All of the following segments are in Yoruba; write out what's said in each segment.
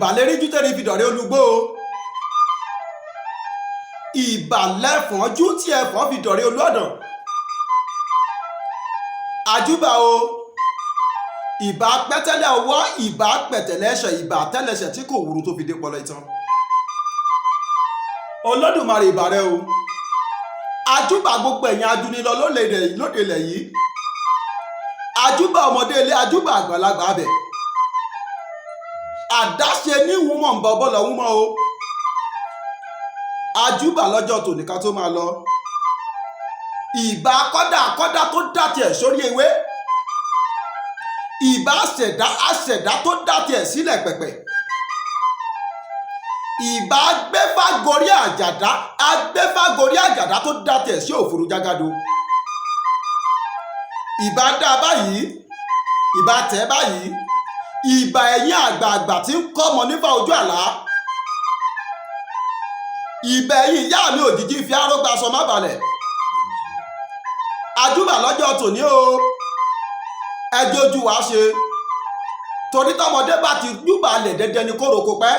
Ìbàlẹ́ríjú tẹ́lẹ̀ fi dọ̀rẹ́ olùgbò o. Ìbàlẹ́fọ̀njú tí ẹ̀fọ́n fi dọ̀rẹ́ olúọ̀dàn. Àjúbà o. Ìbà pẹ́tẹ́lẹ̀ ọwọ́, ìbà pẹ̀tẹ̀lẹ̀ ẹsẹ̀, ìbà tẹ́lẹsẹ̀ tí kò wúru tó fi dé pọlọ ìtàn. Olódùmarè, ìbà rẹ o. Àjúbà gbogbo ẹ̀yin ajúnilọ lóde ilẹ̀ yìí. Àjúbà ọmọdé ilé, àjúbà àgbàlagbà abẹ. Àdáṣe ní wúmọ̀ ń bọ bọ́lọ̀ wúmọ̀ o. Àjúbà lọ́jọ́ tòní ká tó máa lọ. Ìbà kọ́dà kọ́dà tó dá tiẹ̀ sórí ewé. Ìbà àṣẹ̀dá àṣẹ̀dá tó dá tiẹ̀ sílẹ̀ pẹ̀pẹ̀. Ìbà agbẹ́fàgorí àjàdá, agbẹ́fàgorí àjàdá tó dá tiẹ̀ sí òfurufú jágàdo. Ìbà dá báyìí, ìbà tẹ̀ báyìí, ìbà ẹ̀yìn àgbààgbà tí ń kọ́mọ nífà ojú àlá. Ìbà ẹ̀yìn ìyá mi òjijì fi arógbá aṣọ má balẹ̀. Àjúbà lọ́jọ́ tòní o. Ẹjọ́ ojú wa ṣe. Torí tọmọdé bá ti júbà ilẹ̀, dẹdẹ ni kóró pẹ́.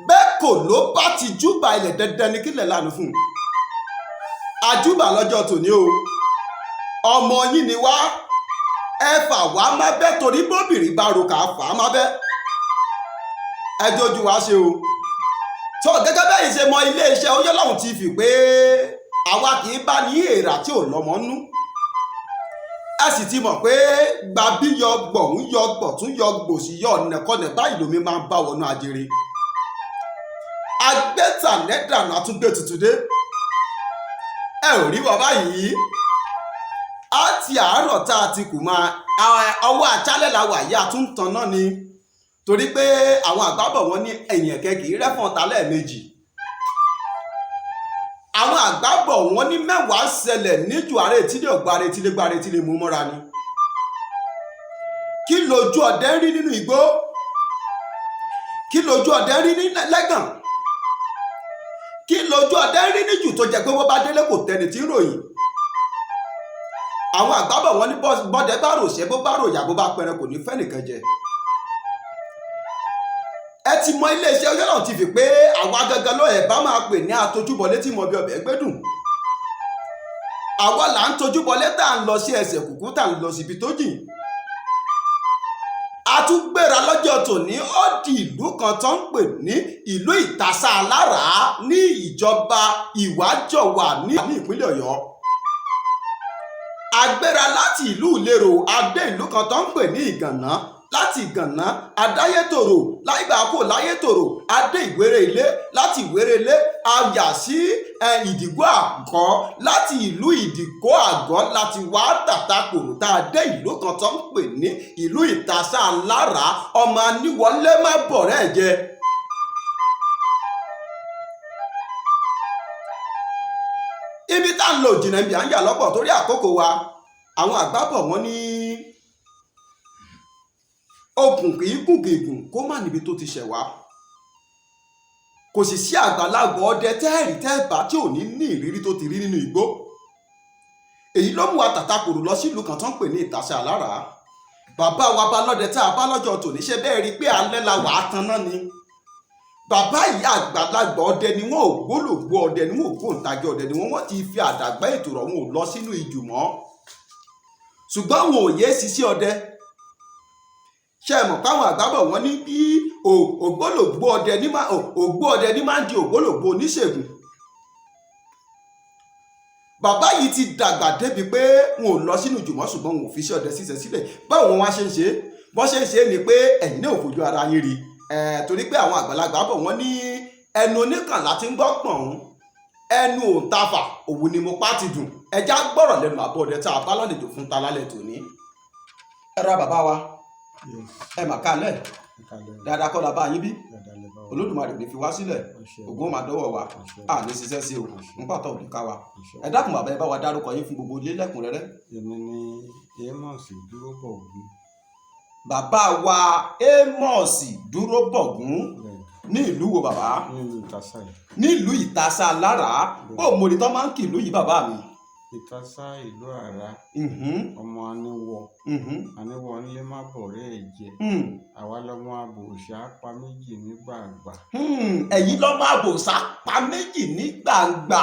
Bẹ́ẹ̀ kò ló bá ti júbà ilẹ̀, dẹdẹ ni kílẹ̀ lánàá fún un. Àjúbà lọ́jọ́ tòní o. Ọmọ yín ni wá. Ẹ fà wá má bẹ́, torí bóbìnrin bá ro kà á fà á má bẹ́. Ẹjọ́ ojú wa ṣe o. Tó gẹ́gẹ́ bẹ́ẹ̀ ṣe mọ iléeṣẹ́ Oyèlọ́hùn TV pé àwa kì í bá ní èèrà tí ò lọ́mọ nú. Ẹ sì ti mọ̀ pé gbàbí yọ gbọ̀hún yọ gbọ̀tún yọ gbòsì yọ ọ̀nẹ̀kọ́nẹ̀ báyìí lomi máa ń bá wọnú ajere. Agbẹ́tànẹ́dànù àtúngbé tuntun dé. Ẹ ò rí wa báyìí. Á ti àárọ̀ tá a ti kù máa ọwọ́ àṣálẹ̀ la wà yìí, àtúntàn náà ni. Torí pé àwọn àgbà bọ̀ wọ́n ní ẹ̀yìn ẹ̀kẹ́ kì í rẹ́fọ̀n ta lẹ́ẹ̀mejì. Àwọn àgbà bọ̀ wọ́n ní mẹ́wàá ṣẹlẹ̀ níjù ààrẹ etílé ọ̀gbà ààrẹ etílé gba ààrẹ etílé mú mọ́ra ni. Kí lójú ọdẹ ń rí nínú igbó? Kí lójú ọdẹ ń rí ní lẹ́gàn? Kí lójú ọdẹ ń rí níjù tó jẹ́ pé wọ́n bá délé kò tẹni tí ń ròyìn? Àwọn àgbà bọ̀ wọ́n ní bọ́dẹ bá ròṣẹ́, bó bá ròyà, bó bá pẹran, kò ní fẹ́ nìkan jẹ. Ẹ ti mọ iléeṣẹ́ Oyèlọ́hùn TV pé àwa gangan ló ẹ̀ bá máa pè ní atojúbọlé tí mọ bí ọbẹ̀ gbẹ́dùn. Àwa là ń tojúbọlé tá à ń lọ sí ẹsẹ̀ kùkú, tá à ń lọ síbi tó jìn. A tún gbéra lọ́jọ́ tòní, ó di ìlú kan tó ń pè ní ìlú Ìtasá Aláràá ní ìjọba Ìwájọwà ní ìpínlẹ̀ Ọ̀yọ́. A gbéra láti ìlú Ìlérò, a dé ìlú kan tó ń pè ní Ìgànná. Láti Ìgànná, adáyétòrò, láìgbà kò láyétòrò, adé Ìwéré Ilé. Láti Ìwéré Ilé, a yà sí Ìdìgbò Àgọ́. Láti ìlú Ìdìgbò Àgọ́ láti wá tàtàkùrù tá a dé ìlú kan tó ń pè ní ìlú Ìtasá Aláràá. Ọmọ aníwọlé má bọ̀rẹ́ jẹ. Ibi tá à ń lò jìnnà, ibi à ń yà lọ́pọ̀ torí àkókò wa. Àwọn àgbà bọ̀ wọ́n ní okùn kì í gùn kì í gùn kó má níbi tó ti ṣẹ̀ wá. Kò sì sí àgbàlagbà ọdẹ tẹ́ẹ̀rí tẹ́ẹ̀bá tí ò ní ní ìrírí tó ti rí nínú igbó. Èyí ló mú wa tàtàkùrù lọ sílùú kan tó ń pè ní Ìtasá Aláràá. Bàbá wa bá lọ́dẹ tá a bá lọ́jọ́ tòní, ṣe bẹ́ẹ̀ rí i pé alẹ́ la wà á tan náà ni. Bàbá yìí àgbàlagbà ọdẹ ni wọ́n, ògbólógbò ọdẹ ni wọ́n, ògbóǹtagì ọdẹ ni wọ́n. Wọ́n ti fi àdàgbà ètò rọ̀, wọn ò lọ sínú ijù mọ́. Ṣùgbọ́n wọn ò yé ṣiṣẹ́ ọdẹ. Ṣé ẹ mọ̀ páwọn àgbà bọ̀ wọ́n ní bí ògbólógbò ọdẹ ní máa ògbó ọdẹ ní máa ń di ògbólógbò oníṣègùn. Bàbá yìí ti dàgbà débi pé wọn ò lọ sínú ìjùmọ̀, ṣùgbọ́n wọn ò fi iṣẹ́ ọdẹ ṣíṣe sílẹ̀. Báwo wọn wá ṣe ń ṣe? Bọ́n ṣe ń ṣe ni pé ẹ̀yin náà ò fojú ara yín rí. Torí pé àwọn àgbàlagbà bọ̀ wọ́n ní ẹnu oníkànlá ti ń gbọ́ pọ̀n, ẹnu òǹtafà òwú ni mo pa ti dùn. Ẹja gbọ́rọ̀ lẹ́nu àbọ̀ ọdẹ tá a bá lálejò fún ta lálẹ́ tòní. Ẹ ra bàbá wa. Ẹ mà kálẹ̀. Dáadáa kọ́ la bá yín bí. Olódùmarè ò ní fi wá sílẹ̀. Ògùn máa dọ́wọ́ wa, a ní ṣiṣẹ́ sí o, ń pàtó òní ká wa. Ẹ dákun bàbá, ẹ bá wa dárúkọ yín fún gbogbo ilé lẹ́kùnrẹ́rẹ́. Èmi ni Amos Dúróbọ̀gún. Bàbá wa Amos Dúróbọ̀gún, ní ìlú wo bàbá? Nílùú Ìtasá yìí. Nílùú Ìtasá Aláràá. Bó mo rí tán máa ń kì ìlú yìí bàbá mi. Ìtasá ìlú Àrá, ọmọ Aníwọ, Aníwọ ńlé má bọ̀rẹ́ ẹ̀ jẹ, àwa lọmọ abòòṣà pa méjì ní gbàǹgbà. Ẹ̀yin lọ́mọ àbòsà pa méjì ní gbàǹgbà.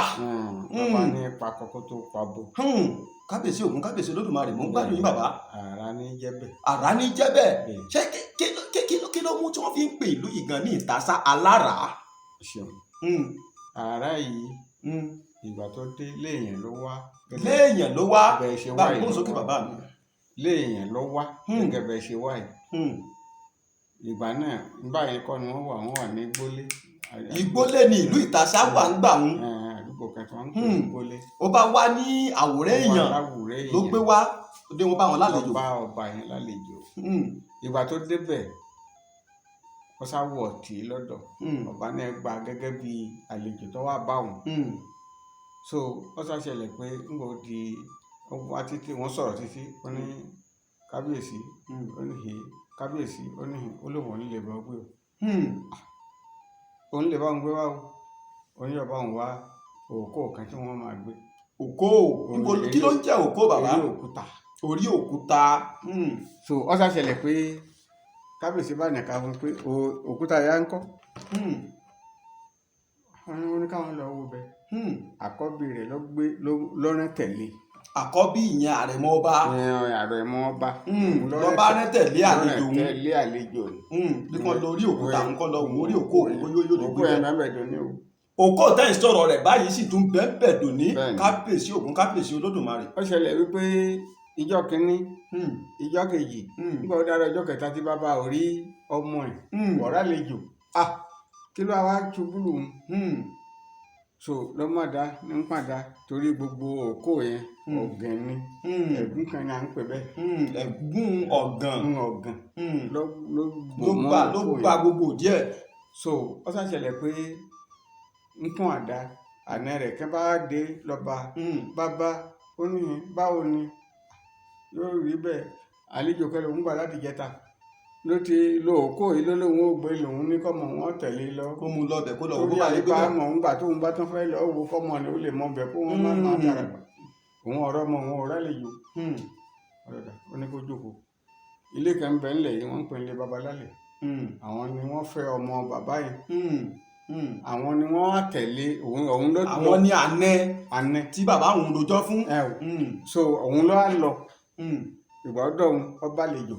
Bàbá ní pakọ kó tó pabo. Kábíyèsí Ògún, kábíyèsí Olódùmarè, mò ń gbádùn yín, bàbá. Àrá ní jẹ́bẹ̀. Àrá ní jẹ́ bẹ́ẹ̀. Bẹ́ẹ̀. Ṣé kí ló mú tí wọ́n fi ń pè ìlú yìí gan ní Ìtasá Aláràá? Ṣeun. Àrá yìí, ìgbà tó dé, léèyàn ló wá. Léèyàn ló wá. Bẹ́ẹ̀ ṣe Bá wá mi yìí gbóhùn ló sókè, wá. bàbá mi. Léèyàn ló wá gẹ́gẹ́ bẹ́ẹ̀ ṣe wá yìí. Ìgbà náà báyìí kọ́ ni wọ́n wà, wọ́n wà ní Igbólé. Ìgbólé ni ìlú Ìtasá wà ń gbà ń. Àdúgbò kan tí wọ́n ń pè ní Igbólé. Ó bá wá ní àwòrán Ó wá èèyàn láwùrẹ́ ló èèyàn. gbé wá dé, wọn bá wọn lálejò. Lọ bá ọba yẹn lálejò. Ìgbà tó débẹ̀, ó sá wọ̀ tí lọ́dọ̀. Ọba náà gba gẹ́gẹ́ bí àlejò tó wá bá òun. So ó sá ṣẹlẹ̀ pé ńgbà ó di, ó wá títí, wọ́n sọ̀rọ̀ títí, ó ní kábíyèsí, ó ní hì, kábíyèsí, ó ní hì, ó lóun ò ní lè bá gbé o. Òun lè bá òun gbé wá o, òun yóò bá òun wá òkú kan tí wọ́n máa gbé. Òkó níbo? Kí ló ń jẹ́ òkó, bàbá? Orí òkúta. Orí òkúta. So ó sá ṣẹlẹ̀ pé kábíyèsí bá nìka fún un pé òkúta yá ń kọ́. Wọ́n ní káwọn lọ wo bẹ. Àkọ́bí rẹ̀ ló gbé ló rán tẹ̀lé. Àkọ́bí ìyẹn àrẹ̀mọ ọba. Àrẹ̀mọ ọba. Òun ló Ló bá rán tẹ̀lé ló àlejò rán òun. tẹ̀lé àlejò ni. Bí kàn lọ orí òkúta, òun kàn lọ wò orí òkó òun bóyá yóò lè Òkú gbé yẹn bẹ́ẹ̀. bẹ́ẹ̀ dùn ní o. Òkó tẹ́ ń sọ̀rọ̀ rẹ̀ báyìí sì tún bẹ́ẹ̀ dòní. Bẹ́ẹ̀ni. Kábíyèsí Ògún, kábíyèsí Olódùmarè. Ó ṣẹlẹ̀ wípé ìjọ́ kínní, ìjọ́ kejì, nígbà ó dára ọjọ́ kẹta tí bàbá ò rí ọmọ ẹ̀, ọ̀rá àlejò, ah, kí ló wá ṣubú lù ú? So ló má da ní ń pàdá torí gbogbo òkó yẹn, ọ̀gàn ni. Ẹ̀gún kan ni à ń pè bẹ́ẹ̀. Ẹ̀gún ọ̀gàn. Ọ̀gàn ló ló bò Ló mọ́ gbà ló òkó gba yẹn. gbogbo díẹ̀. So ó ṣàṣẹlẹ̀ pé ń kún àdá àná rẹ̀ kí bá dé lọ́ba. Bàbá ó ní báwo ni yóò rí bẹ́ẹ̀, àlejò kẹlẹ̀ òun gbà láti jẹta ló ti lo òkó yìí, ló lóun ó gbé lòun ní kọ́mọ wọn tẹ̀lé lọ. Kó mú un lọ bẹ̀, kó lọ wò bó Torí bá lè gbé àyíká bẹ̀. mọ̀ ń gbà tóun bá tún fẹ́ lọ wo kọ́mọ ni ó lè mọ bẹ̀ kó wọ́n má má dára gbà òun ọ̀rọ̀ mọ òun ọ̀rọ̀ àlejò. Ọ̀rọ̀dà ó ní kó jókòó, ilé kan bẹ̀ ńlẹ̀ yìí wọ́n ń pè ní babalálẹ̀. Àwọn ni wọ́n fẹ́ ọmọ bàbá yẹn. Àwọn ni wọ́n wá tẹ̀lé òun, òun ló Àwọn ní ànẹ ànẹ tí bàbá òun rojọ́ fún. Ẹ o. So òun ló wá lọ. Ìgbà ọdọ òun, ọba àlejò.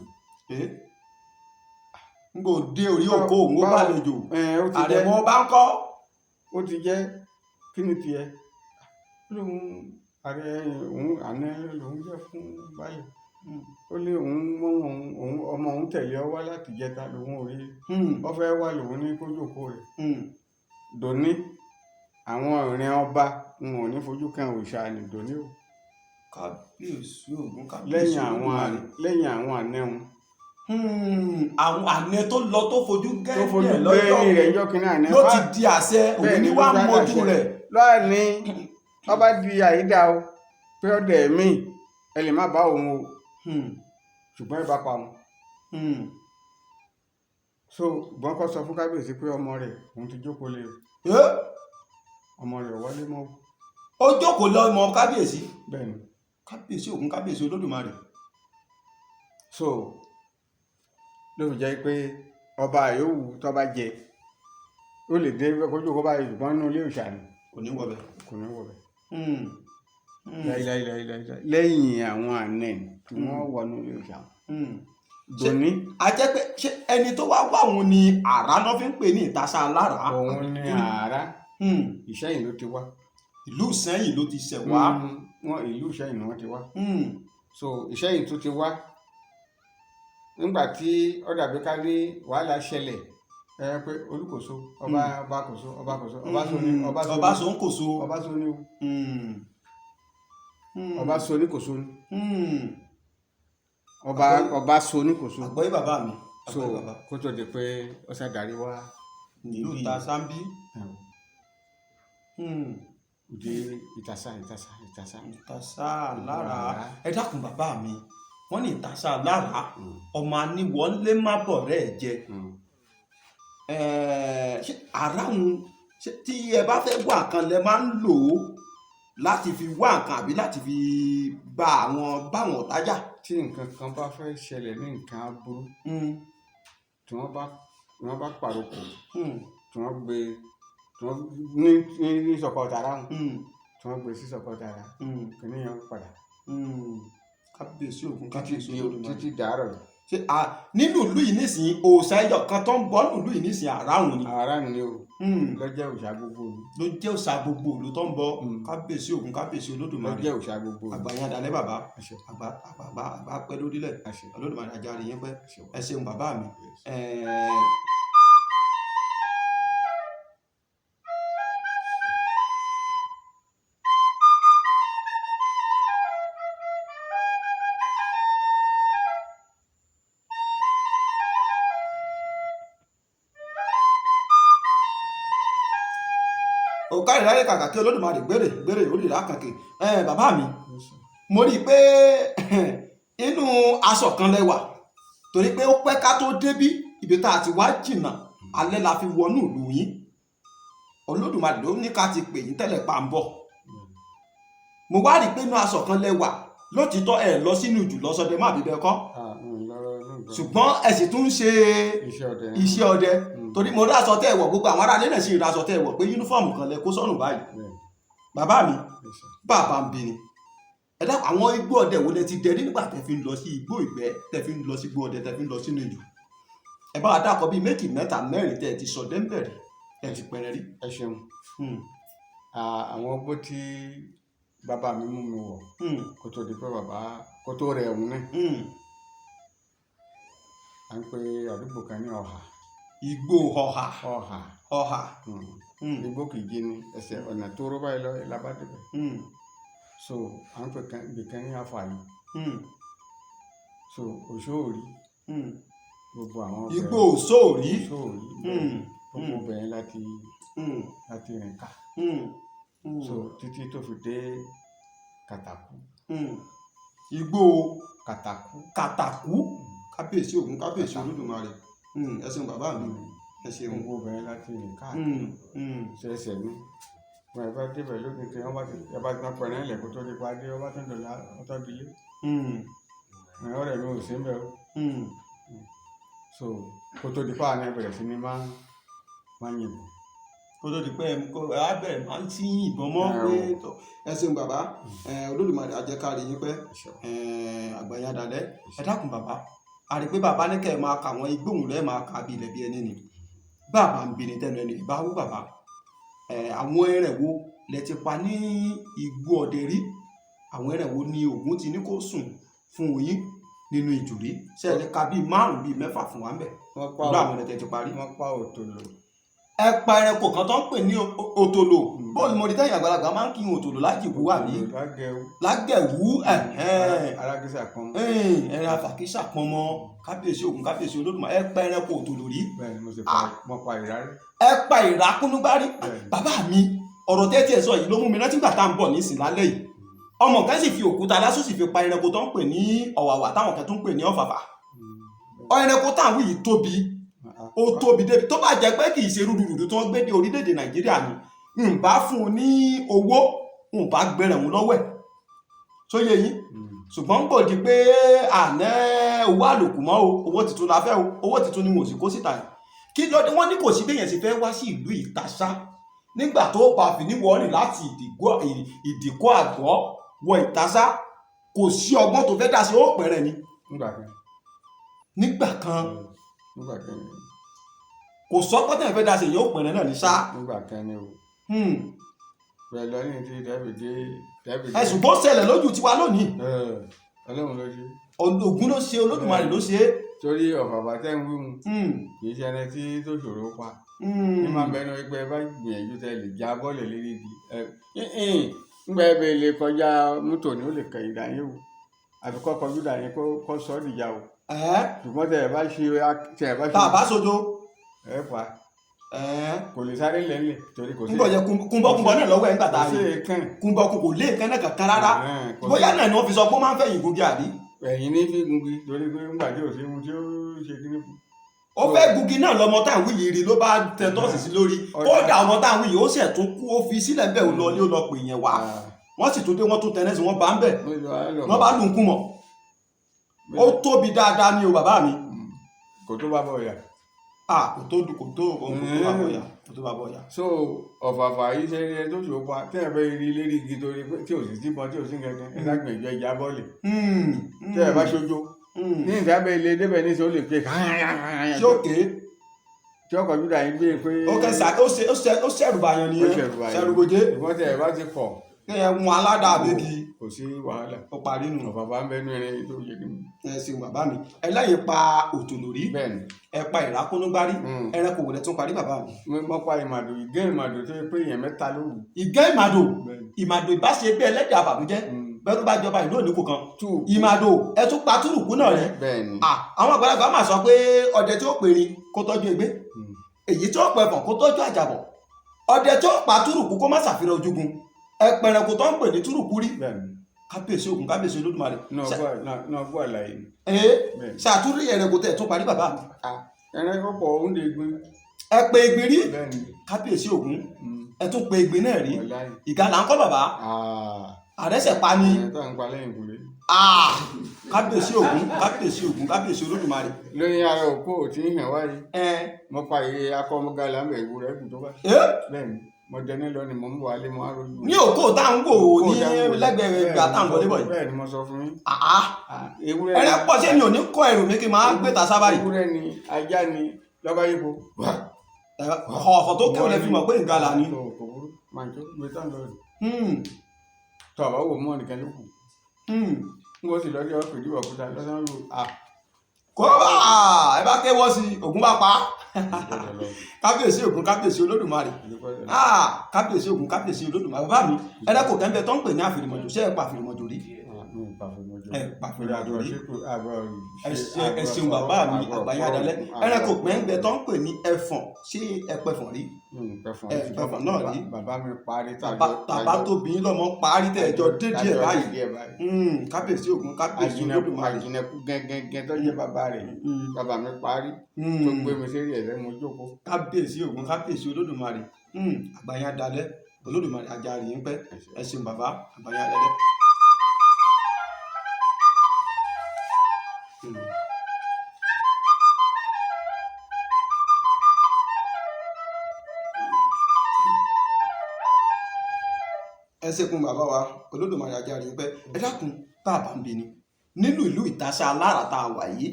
N kò dé orí òkó òun, ó bá àlejò. Ẹ ó ti jẹ́ Àrẹ̀mọ ọba ń kọ́. Ó ti jẹ́ kí ni tiẹ̀? Ó lóun ààrẹ òun, àná lòun jẹ́ fún báyìí. Ó ní òun mọ òun, òun ọmọ òun tẹ̀lé ọ wá láti jẹta lòun ò rí. Ó fẹ́ wá lòun ní kó jókòó rẹ̀. Dòní àwọn ìrìn ọba n ò ní fojú kan òòṣà ní dòní o. Kábíyèsí Ògún, kábíyèsí Lẹ́yìn àwọn Olódùmarè. Lẹ́yìn àwọn ànẹ́hun. Àwọn ànẹ tó lọ tó fojú Tó fojú gẹ́gẹ́ lọ́jọ́ gbé rẹ̀ ńjọ́ kínní àná ló ti di àṣẹ òun Bẹ́ẹ̀ ní ni, wàá ló bá mọ́jú dàṣẹ. rẹ̀. Lọ́ọ̀ni ọba di àyídà o pé ọdẹ mi ẹ lè má bá òun o, ṣùgbọ́n ẹ bá pa òun. So ìbọn kọ́ sọ fún kábíyèsí pé ọmọ rẹ̀ òun ti jókòó lé o. Ọmọ rẹ̀ ò wọlé mọ́ o. Ó jókòó lọ mọ kábíyèsí. Bẹ́ẹ̀ ni. Kábíyèsí Ògún, kábíyèsí Olódùmarè. So ló fi jẹ́ pé ọba yòówù tó bá jẹ, ó lè dé kó jókòó báyìí, ṣùgbọ́n nínú ilé òòṣà ni. Kò ní wọbẹ̀. Kò ní wọbẹ̀. Láíláíláíláí, lẹ́yìn àwọn àna tí wọ́n wọnú ilé òòṣà wọn. Dòní. A jẹ́ pé ṣé ẹni tó wá wá òun ni àrá náà fi ń pè ní Ìtasá Aláràá? Òun ni àrá. Ìṣẹ́yìn ló ti wá. Ìlú Ìsẹ́yìn ló ti ṣẹ̀ wá. Wọn ìlú Ìṣẹ́yìn ni wọ́n ti wá. So Ìṣẹ́yìn tó ti wá, nígbà tí ó dàbí ká ní wàhálà ṣẹlẹ̀ ẹ pé Olúkòso ọba, ọba kòso, ọba kòso, ọba so ní ọba so Ọba so ń kòso. Ọba so ní o. Ọba so ní kòso ní. Ọba ọba so ní kòso. Àgbọ́yé bàbá mi. So Àgbọ́yé bàbá. kó tó di pé ó ṣàdarí wá Ìlú Ìtasá ń bí. Ìdí Ìtasá, Ìtasá, Ìtasá. Ìtasá Aláràá. Ẹ dákun bàbá mi, wọ́n ní Ìtasá Aláràá, ọmọ aníwọlé má bọ̀ rẹ̀ jẹ. Ṣé àrà òun, ṣé tí ẹ bá fẹ́ wà kan lẹ máa ń lò ó? Láti fi wá nǹkan àbí láti fi bá àwọn báwọn ọ̀tá jà? Tí nǹkan kan bá fẹ́ ṣẹlẹ̀ ní nǹkan aburú, tí wọ́n bá pàrokò, tí wọ́n gbé, tí wọ́n ní sọ̀kọ̀ tààrà wọn, tí wọ́n gbé sí sọ̀kọ̀ tààrà, kìnìún yẹn padà. Kábíyèsí Ògún! Títí Kábíyèsí Olódùmarè! Títí dàárọ̀ yìí. Ṣé nínú ìlú yìí nísìnyí, òòṣà ẹyọ kan tó ń bọ́ nínú ìlú yìí nísìnyí, àràrùn ni? Àrà ni o, lọ́jọ́ òòṣà gbogbo ìlú. Ló jẹ́ òòṣà gbogbo ìlú tó ń bọ. Kábíyèsí Ògún! Kábíyèsí Olódùmarè! Lọ́jọ́ òòṣà gbogbo ìlú. Àgbà yẹn adalẹ́, bàbá. Àṣẹ. Àgbà àgbà àgbà pẹ́ lórílẹ̀. Àṣẹ. Olódùmarè ajáre yín pẹ́. Àṣẹ. Ẹ ṣeun, bàbá mi. Yes. Òkàrí láyé kàkà kí Olódùmarè gbére gbére orí ìlà kàkè. Bàbá mi, Yes, sir. mo rí i pé inú aṣọ kan lẹ́wà, torí pé ó pẹ́ ká tó débí. Ibi tá a ti wá jìnnà, alẹ́ la fi wọnú ìlú yín. Olódùmarè ló ní ká ti pè yín tẹ́lẹ̀ pa ń bọ̀. Mo wá rí i pé inú aṣọ kan lẹ́wà. Lótìtọ́, ẹ lọ sínú jù lọ́sọdẹ má bíbẹ kọ́? Ah, lọ́rọ̀ inú ìgbà. Ṣùgbọ́n ẹ sì tún ń ṣe iṣẹ́ ọdẹ. Iṣẹ́ ọdẹ, torí mo rí aṣọ tẹ́ ẹ wọ̀, gbogbo àwọn aráalé náà sì rí aṣọ tẹ́ ẹ wọ̀ pé uniform kan lẹ kó sọ́rùn báyìí. Bẹ́ẹ̀. Bàbá mi, Yes, sir. bàbá ń bi ni, ẹ dákun, àwọn igbó ọdẹ wo lẹ ti dẹ rí nígbà tẹ́ fi ń lọ sí igbó ìgbẹ́, tẹ́ fi ń lọ sí igbó ọdẹ, tẹ́ fi ń lọ sínú ìjù? Ẹ bá wa dákọ bíi méjì, mẹ́ta, mẹ́rin tẹ́ ẹ ti sọdẹ ń bẹ̀rẹ̀, ẹ ti pẹrẹ rí. Ẹ ṣeun. Ah, àwọn ọgbó tí bàbá mi mú mi wọ̀ kó tó di pé bàbá kó tó rẹ̀ òun náà, à ń pe àdúgbò kan ní Ọ̀hà. Igbó Ọ̀hà? Ọ̀hà. Ọ̀hà. Igbó kìí jí ni ẹsẹ̀ ọ̀nà tó rọ́ báyìí lọ labádébẹ̀. So à ń pè kan ibì kan ní Àfààní. So Òṣòòrí, gbogbo àwọn ọbẹ̀. Igbó Òṣòòrí. Òṣòòrí, gbogbo ọbẹ̀ yẹn láti láti rìn ká, so títí tó fi dé Kàtàkù. Igbó Kàtàkù. Kàtàkù. Kábíyèsí Ògún! Kábíyèsí Olódùmarè! Ẹ ṣeun, bàbá mi, ẹ ṣeun. Gbogbo ọbẹ̀ yẹn láti rìn káàkiri. Ṣẹ̀ṣẹ̀ ní wọn ẹ bá débẹ̀ lónìí, tí wọ́n bá ti ẹ bá ti tán pẹ̀rẹ́ ilẹ̀ kó tó di pa dé, wọ́n bá tún dọ̀la ọtọ́ dilé. Ọ̀rẹ́ mi ò sí ń bẹ̀ o. So kó tó di pa àná bẹ̀rẹ̀ sí ni máa yìnbọn. Kó tó di pé ẹ ẹ á bẹ̀rẹ̀ máa ń tí yìnbọn mọ́ Ẹ pé o. tọ́. Ẹ ṣeun, bàbá. Olódùmarè á jẹ́ ká rí yín pẹ́. Àgbàyàn dalẹ̀. Ẹ dákun, bàbá, a rí i pé bàbá ní kẹ́ ẹ máa kà àwọn igbóhùn lẹ́ẹ̀ máa kà bí ilẹ̀ bí ẹni ni bàbá ń bini tẹnu ẹni ìbá wú. Bàbá, àwọn ẹrẹ̀ wo lẹ ti pa ní igbó ọdẹ rí? Àwọn ẹrẹ̀ wo ni Ògún ti ní kó sùn fún yín nínú ìjù rí? Ṣé ẹ lè ka bíi márùn bíi mẹ́fà fún wa ń bẹ̀? Wọ́n pa Irú àwọn ẹrẹ̀ tẹ ti parí. Wọ́n pa òtòlò. Ẹ pa ẹranko kan tó ń pè ní òtòlò. Bóòlù mo rí tẹ́yìn àgbàlagbà máa ń kí òtòlò lájìwú àbí? Lágẹ̀wú. Lágẹ̀wú, ẹ̀hẹ́n. Arákísà kan. Ẹran afàkísà pọnmọ. Kábíyèsí Ògún! Kábíyèsí Olódùmarè! Ẹ pa ẹranko òtòlò rí? Bẹ́ẹ̀ ni, mo sì pa, mo pa ìrárí. Ẹ pa ìrákúnúgbárí? Bẹ́ẹ̀. Bàbá mi, ọ̀rọ̀ tẹ́tí ẹ̀ sọ yìí ló mú mi rántí gbà tá à ń bọ̀ nísìn lálẹ́ yìí, ọmọ kan sì fi òkúta lásán sì fi pa ẹranko tó ń pè ní ọ̀wàwà, táwọn kan tó ń pè ní ọ̀fàfà. Ẹranko táwọn yìí tóbi, ó tóbi débi tó bá jẹ́ pé kì í ṣe rúdurùdu tó ń gbé dé orílẹ̀-èdè Nàìjíríà ni n bá fún un ní owó, n bá gbẹrẹ̀ òun lọ́wọ́ ẹ̀ sóye yín. Ṣùgbọ́n kò di pé àná owó àlòkù mọ́ o, owó tuntun la fẹ́ o, owó tuntun ni mo sì kó síta yìí. Kí ló dé? Wọ́n ní kò sí béèyàn sì fẹ́ wá sí ìlú Ìtaṣá nígbà tó bá fi ní wọ́ọ̀rìn láti Ìdìkọ́ Àgọ́ wọ Ìtaṣá, kò sí ọgbọ́n tó fẹ́ dá sí, ó pẹ̀rẹ̀ ni. Nígbà kan. Nígbà kan. Nígbà kan ni. Kò sọ́gbọ́n tẹ̀yàn fẹ́ dá sí, èyàn ó pẹ̀rẹ̀ náà ní sá. Nígbà kan ni o. Bẹ́ẹ̀ lọ ní ti dẹ́bìdé dẹ́bìdé. Ẹ̀sùn bó ṣẹlẹ̀ lójú tiwa lónìí. Ọlọ́run ló ṣe. Ògún ló ṣe, Olódùmarè ló ṣe é. Torí ọ̀fàfà tẹ́ ń wíhun kì í ṣe ẹni tí tó ṣòro pa. Ní máa bẹnu ẹgbẹ́ bá gbìyànjú tẹ lè já bọ́ọ̀lù lérí igi ẹ ńgbà ẹ bẹ lè kọjá mọ́tò ni ó lè kẹ̀yìn dà yín o, àfi kọ́ kọjú dà yín kó sọ ọ́ dìjà o. Ṣùgbọ́n tẹ ẹ bá ṣe Tá a bá sojo. Ẹ pa kò lè sáré lẹ́lẹ̀ torí kò sí Ń bọ̀ yẹ kúnbọ́kúnbọ́ náà lọ́wọ́ ẹ̀ ńgbà tá kò a sí rí èékán. Kúnbọ́kún kò lé nǹkan náà kankan rárá. Kò sí. Bóyá náà ni wọ́n fi sọ pé ó máa ń fẹ̀yìn gungi àbí? Ẹ̀yìn ní fi gungi torí pé ńgbà tí ò sí ohun tí ó ṣe kíní fún. Ó fẹ́ gungi náà lọmọ tá à ń wí yìí rí ló bá tẹ tọ́sì sí lórí. Ọ̀dà. Kódà ọmọ tá à ń wí yìí, ó sì tún kú, ó fi sílẹ̀ bẹ́ẹ̀, ó lọ ní ó lọ pè yẹn wá. Wọ́n sì tún dé, wọ́n tún tẹ̀lé sí, wọ́n bá ń bẹ̀, wọ́n bá lù ń kú mọ̀. Ó tóbi dáadáa ní o, bàbá mi. Kò tó bá bọ̀ yà. Ah, kò tó, kò tó, kò tó bá bọ̀ yà, kò tó bá bọ̀ yà. So ọ̀fàfà yìí ṣe é tó ṣòwò pa tí ẹ bá rí lérí igi tó rí pé tí ò sì síbọn, tí ò sí kankan, ẹ ságbìyànjú ẹja bọ́ọ̀lì tí ẹ bá ṣojo ní ìdábẹ́ ilé débẹ̀ ní sọ ó lè pé Tí ó ké tí ọkọ̀ júdà yín gbé pé ó kẹ́ sà, ó ṣe ó ṣẹ̀rù bàyàn ó nìyẹn. ṣẹ̀rù bàyàn. Ṣẹ̀rù gòjé. Ìbọn tí ẹ bá ti kọ̀ Kéèyàn wọn aládàá àbẹ́gi. Kò sí wàhálà. Ó parí nù. Ọ̀fàfà ń bẹnu irin tó yẹ kí n. Ẹ ṣeun, bàbá mi. Ẹlẹ́yìn pa òtòlórí. Bẹ́ẹ̀ ni. Ẹ pa ìrákúnúgbárí. Ẹranko wò lẹ tún parí, bàbá mi? Mo pa ìmàdò, ìgé ìmàdò tó yẹ pé èèyàn mẹ́ta ló wù. Ìgẹ́ ìmàdò. Bẹ́ẹ̀ ni. Ìmàdò ìbáṣe bí ẹlẹ́dẹ̀ àbànújẹ́ bẹ́rù bá jọba ìlú òní kò kan. Tù. Ìmàdò, ẹ tún pa túrùkú náà rẹ. Bẹ́ẹ̀ ni. Ah, àwọn àgbàlagbà máa sọ pé ọdẹ tí ó pèrè kó tọ́jú egbé, èyí tí ó pẹfọ̀n kó tọ́jú àjàbọ̀, ọdẹ tí ó pa túrùkú kó má ṣàfihàn ojúgun. Ẹpẹrẹkù tó ń pè ní túrùkú rí. Bẹ́ẹ̀ ni. Kábíyèsí Ògún, kábíyèsí Olódùmarè. Náà gbọ́ àlàyé ni. Ee. Bẹ́ẹ̀ ni. Ṣàtúrí ẹrẹ̀kù tẹ̀ tún parí, bàbá mi? Ẹran kọ̀pọ̀ oúnjẹ ìgbín. Ẹ pe ìgbín rí? Bẹ́ẹ̀ ni. Kábíyèsí Ògún, ẹ tún pe ìgbín náà rí? Wàláhì. Ìgalà ńkọ́, bàbá? Àrẹ́sẹ̀ pa ni. Ẹ̀yìn tó ń pa lẹ́yìn kùlé. Ah, kábíyèsí Ògún, kábíyèsí Ògún, kábíyèsí Olódùmarè. Lóyún ara òkú ò tí ń hàn wáyé. Ẹ. Mo pa iye akọ ọmọgàlà ń bẹ, ìwúrẹ́ gùn tó bá. Ẹ. Bẹ́ẹ̀ ni, mo dẹni lọ ni mo ń wà lé mo á rojú. Ní òkú tá à ń wò ó ní lẹ́gbẹ̀ẹ́ ìgbà tá à ń wọlé bọ̀ yìí. Bẹ́ẹ̀ ni mo sọ fún yín. Àá. Ewúrẹ́ Ẹrẹ pọ̀ sí mi, ò ní kọ́ ẹrù mi kí n máa gbé ta sábà yìí. Ewúrẹ́ ni, ajá ni lọ́ba yípo. Ọ̀fọ̀ tó kéwòn lè fi mọ̀ pé ìgalà ni. Kò burú, màá tó gbé tán lọ rè. Tó àbá wò mọ́ nìkan ló kù. N kò sì lọ́jọ́ fìdí òkúta lọ́sàn-án ló à. Kó bá ẹ bá kéwọ́ sí i, Ògún bá pa á. Kábíyèsí Ògún, kábíyèsí Olódùmarè. Ah, kábíyèsí Ògún, kábíyèsí Olódùmarè. Bàbá mi, ẹrẹ́kò kẹ́ńbẹ́ tó ń pè ní àfìrìmọ̀jò, ṣé ẹ pa àfìrìmọ̀jò rí? Ẹ pa àfìrìmọ̀jò rí? Ẹ ṣeun, bàbá mi, àgbáyé adalẹ. Ẹrẹ́kò kẹ́ńbẹ́ tó ń pè ní ẹfọ̀n, ṣé ẹ pẹfọ̀n rí? Ẹ pẹfọ̀n náà rí? Bàbá mi parí. Tàbá tó bí yín lọ́mọ parí tẹ̀ ẹjọ́ dédìí ẹ̀ báyìí. Kábíyèsí Ògún, kábíyèsí Olódùmarè. Àjìnàkú gẹ́gẹ́ tó jẹ́ bàbá rẹ̀, bàbá mi parí tó gbé mi sérí ẹ̀rẹ́ mo jókòó. Kábíyèsí Ògún, kábíyèsí Olódùmarè. Àgbáyé adalẹ, Olódùmarè ajáre yín pẹ́. Ẹ ṣeun bàbá, àgbáyé adalẹ. Ẹ ṣeun bàbá wa, Olódùmarè ajáre yín pẹ́. Ẹ dákun, tá a bá ń bi ni nínú ìlú Ìtasá Alára tá a wà yìí,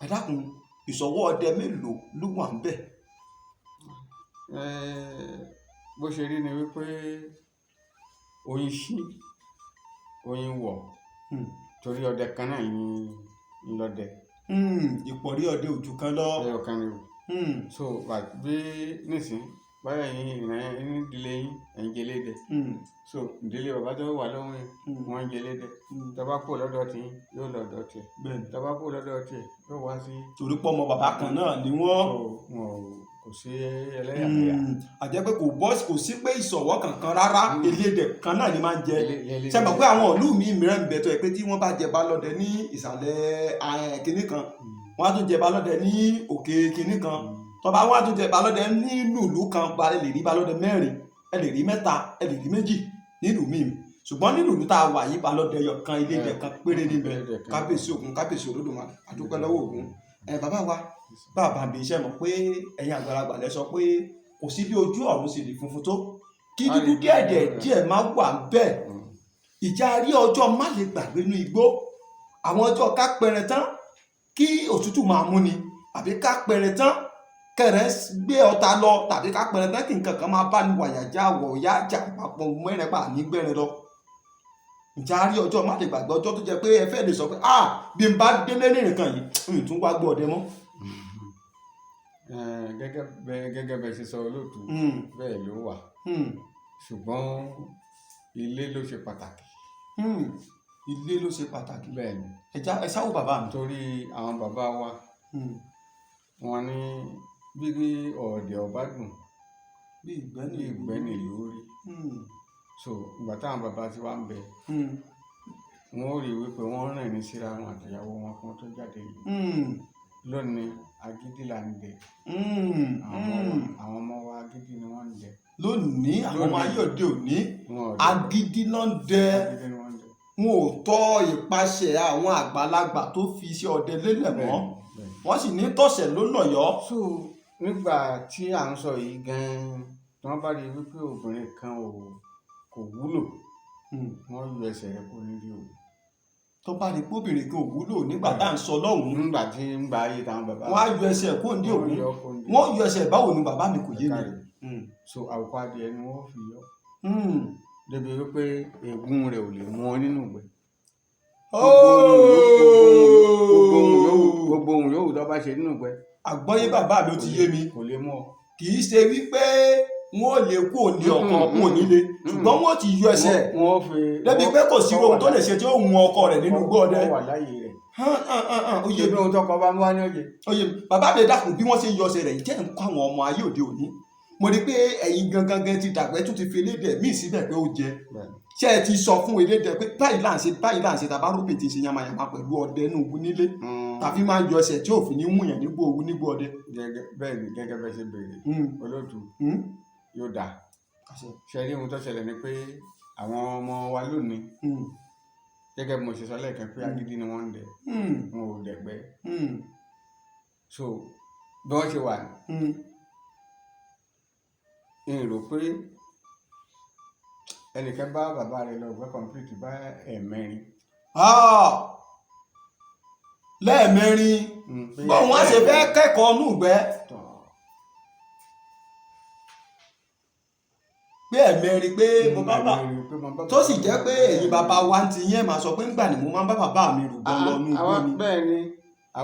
ẹ dákun, ìṣọwọ́ ọdẹ mélòó ló wà ń bẹ̀? Bó ṣe rí ni wípé oyin ṣí oyin wọ̀ torí ọdẹ kan náà ní lọ́dẹ. Ìpọ̀rí ọdẹ ojú kan lọ. Ẹyọ kan ni o. So bí nísìn báyọ̀ yín ìrìn ìdílé yín ẹ̀ ń jẹlé dẹ. So ìdílé bàbá tó wà lọ́wọ́ yẹn, wọ́n ń jẹlé dẹ. Tó bá kúrò lọ́dọ̀ tí yóò lọ́dọ̀ tiẹ̀. Bẹ́ẹ̀ni. Tó bá kúrò lọ́dọ̀ tiẹ̀ yóò wá sí. Torí pọ́ ọmọ bàbá kan náà ni wọ́n. So wọn ò kò sí ẹlẹ́yàmẹ̀yà. Àjẹ́ pé kò bọ́ kò sí pé ìṣọ̀wọ́ kankan rárá, elédè kan náà ni máa ń jẹ. Ṣe mọ̀ pé àwọn ìlú mi mìíràn ń bẹ tó yẹ pé tí wọ́n bá jẹ balọ́dẹ ní ìsàlẹ̀ kinní kan, wọ́n á tún jẹ balọ́dẹ ní òkè kinní kan, tọba wọ́n á tún jẹ balọ́dẹ nínú ìlú kan, ba ẹ lè rí balọ́dẹ mẹ́rin, ẹ lè rí mẹ́ta, ẹ lè rí méjì nílùú míì. Ṣùgbọ́n nínú ìlú tá a wà yìí, balọ́dẹ yọ kan, elédè kan péré níbẹ̀. Kábíyèsí Ògún, kábíyèsí Olódùmarè, àdúpẹ́ lọ́wọ́ Ògún. Ẹ bàbá wa, bàbá mi, iṣẹ́ mọ̀ pé ẹ̀yin àgbàlagbà lẹ sọ pé kò sí bí ojú ọ̀run sì lè funfun tó, kí dúdú díẹ̀ díẹ̀ díẹ̀ má wà bẹ́ẹ̀. Ìjà rí ọjọ́ má lè gbàgbé inú igbó, àwọn ọjọ́ ká pẹrẹ tán kí òtútù máa mú ni, àbí ká pẹrẹ tán kẹrẹ gbé ọta lọ, tàbí ká pẹrẹ tán kí nǹkan kan máa bá ní wàyàjá wọ̀ọ́yá jà papọ̀ mẹ́rin pa ní gbẹ́rin lọ. Ìjà rí ọjọ́ má lè gbàgbé, ọjọ́ tó jẹ́ pé ẹ fẹ́ lè sọ pé ah, bí n bá délé ní nìkan yìí, n tún wá gbọ́ ọdẹ mọ́. Gẹ́gẹ́ bẹ́ẹ̀ ṣe sọ, olóòtú, bẹ́ẹ̀ ló wà, ṣùgbọ́n ilé ló ṣe pàtàkì. Ilé ló ṣe pàtàkì. Bẹ́ẹ̀ ni. Ẹja ẹ sáwọ bàbá mi. Torí àwọn bàbá wa, wọn ní bí ọ̀dẹ̀ ọba dùn, bí ìgbẹ́ ní bí ìgbẹ́ ní ìlú rí. So ìgbà táwọn bàbá ti wá ń bẹ, wọn ò rí i wípé wọ́n rìn ní síra wọn àtìyàwó wọn kí wọ́n tó jáde ìlú. Lónìí, agídí là ń dẹ. Àwọn ọmọ wa agídí ni wọ́n ń dẹ. Lónìí, àwọn ọmọ ayé òde òní, Wọn ò dẹ. Agídí náà ń dẹ. Agídí ni wọ́n ń dẹ. Wọn ò tọ́ ìpasẹ̀ àwọn àgbàlagbà tó fi iṣẹ́ ọdẹ lélẹ̀ mọ́. Bẹ́ẹ̀ni, bẹ́ẹ̀ni. Wọ́n sì ní tọ̀sẹ̀ ló lọ̀yọ́. So nígbà tí à ń sọ yìí gan-an, tí wọ́n bá rí i wípé obìnrin kan kò wúlò, wọ́n yọ ẹsẹ̀ rẹ̀ kó nídìí òun. Tó bá rí pé obìnrin kan ò wúlò nígbà tá à ń sọ lọ́hùn-ún, Nígbà tí ń gba ayé táwọn bàbá, wọ́n á yọ ẹsẹ̀ kó ní òun. Wọ́n yọ kó nídìí. Wọ́n yọ ẹsẹ̀ báwo ni, bàbá mi? Kò yé mi. Káre. So àwòkọ́ adìẹ ni wọ́n fi yọ, débi wípé ègún rẹ̀ ò lè mú ọ nínú ìgbẹ́. Gbogbo ohun yòówù tó bá ṣe nínú ìgbẹ́, Àgbọ́yé, bàbá mi, ó ti yé mi. kò lè mú ọ. Kì í ṣe wípé wọn ò lè kú òní ọkọ, wọn ò nílé, ṣùgbọ́n wọn ti yọ ẹsẹ̀ Wọ́n fi débi pé kò sí ohun tó lè ṣe tí ó hun ọkọ rẹ̀ nínú igbó ọdẹ. Wọ́n wà láyé rẹ̀. Hàn, hàn, hàn, hàn, ó yé Ṣé mi. bí ohun tọkọ bá ń wá ní òye? Ó yé mi. Bàbá mi, dákun, bí wọ́n ṣe ń yọ ẹsẹ̀ rẹ̀ yìí jẹ́ nǹkan àwọn ọmọ ayé òde òní. Mo rí i pé ẹ̀yin gangan gan ti dàgbẹ́, tún ti fi elédè míì síbẹ̀ pé ó jẹ. Ṣé ẹ ti sọ fún elédè pé báyìí là ń ṣe, báyìí là ń ṣe, tàbá rúbì ti ṣe yamayama pẹ̀lú ọdẹ inú ogun nílé, tàbí máa ń yọ ẹsẹ̀ tí òfin ní wùyàn nígbó owó nígbó ọdẹ? Gẹ́gẹ́ bẹ́ẹ̀ ni, gẹ́gẹ́ bẹ́ẹ̀ ṣe béèrè, olóòtú, yóò dáa. Àṣẹ. Ṣe rí, ohun tó ṣẹlẹ̀ ni pé àwọn ọmọ wa lónìí, gẹ́gẹ́ bí mo ṣe sọ lẹ́ẹ̀kan pé agídí ni wọ́n ń dẹ, wọn ò dẹ̀gbẹ́. So bí wọ́n ṣe wà, n rò pé ẹnìkan bá bàbá rẹ̀ lọ ìgbẹ́ complete bá ẹ̀ẹ̀mẹrin. Ah! Lẹ́ẹ̀mẹrin? Pé Bọ́n wọ́n ṣe fẹ́ kẹ́kọ̀ọ́ nùgbẹ́ tọ̀. Pé ẹ̀mẹrin pé mo bá bà Ẹ̀ẹ̀mẹrin pé mo bá tó sì jẹ́ pé ẹ̀yin bàbá wa ń ti yẹn máa sọ pé ńgbà ni mo máa ń bá bàbá mi rògbọ́n lọ nú igbó Àwọn ni. Bẹ́ẹ̀ ni.